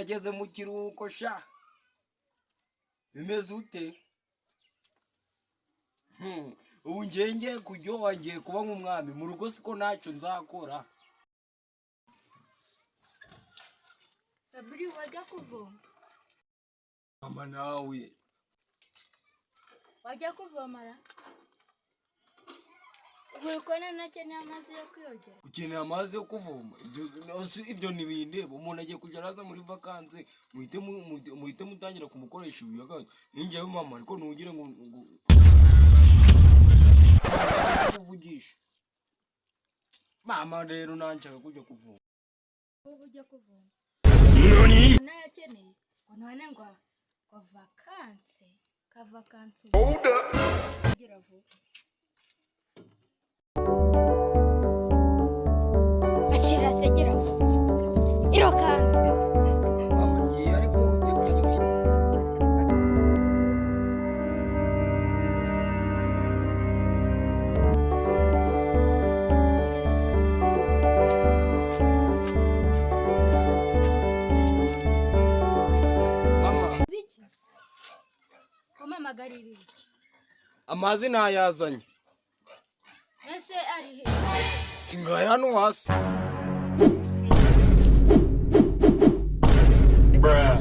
Nageze mu kiruhuko sha. Bimeze ute? Ubu ngiye ngiye kuryoha, ngiye kuba nk'umwami mu rugo, siko ntacyo nzakora. Fabri, wajya kuvoma? Mama, nawe. Wajya kuvomara? Ubu uri kubona nakeneye amazi yo kwiyogera. Ukeneye amazi yo kuvoma? Ibyo ntibindeba. Umuntu agiye kujya araza muri vacances, muhite mutangira kumukoresha ibiyaga. Njyewe mama, ariko ntugire ngo kuvugisha mama. Rero nanshaka kujya kuvoma. Ubu ujya kuvoma nayakeneye ngo none ngo vacances ka vacances kugira vuba. Akira se, gira vuba, irokana. Mama, ngiye, ariko uteguye. Mama. Biki? Kumpamagarira iki? Amazi ntayazanye. Ese ari he? Singaya hano hasi. Bruh.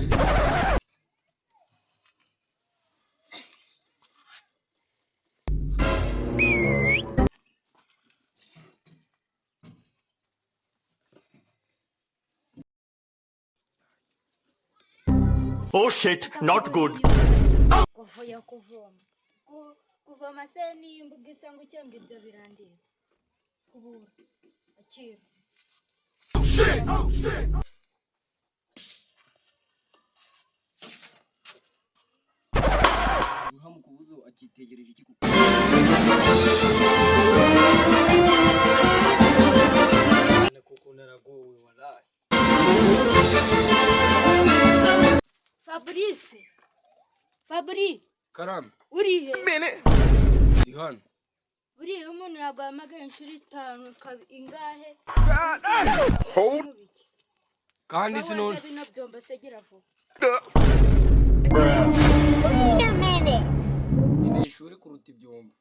Oh shit, not good. Kuvuye kuvoma. Kuvoma se n'imbuga isa ngo icyo ngo ibyo birandeba? Kubura, akira. Shit! Oh shit! Mukubuzo akitegereje iki kuko kuko naragowe walayi. Fabrice, Fabri. Karame. Uri he? Ndi hano. Buriya umuntu yaguhamagaye inshuro itanu ingahe? Hold Biki? Kandi sinone. Bino byombo se, gira vuba. Bruh. Nkeneye ishuri kuruta ibyombo.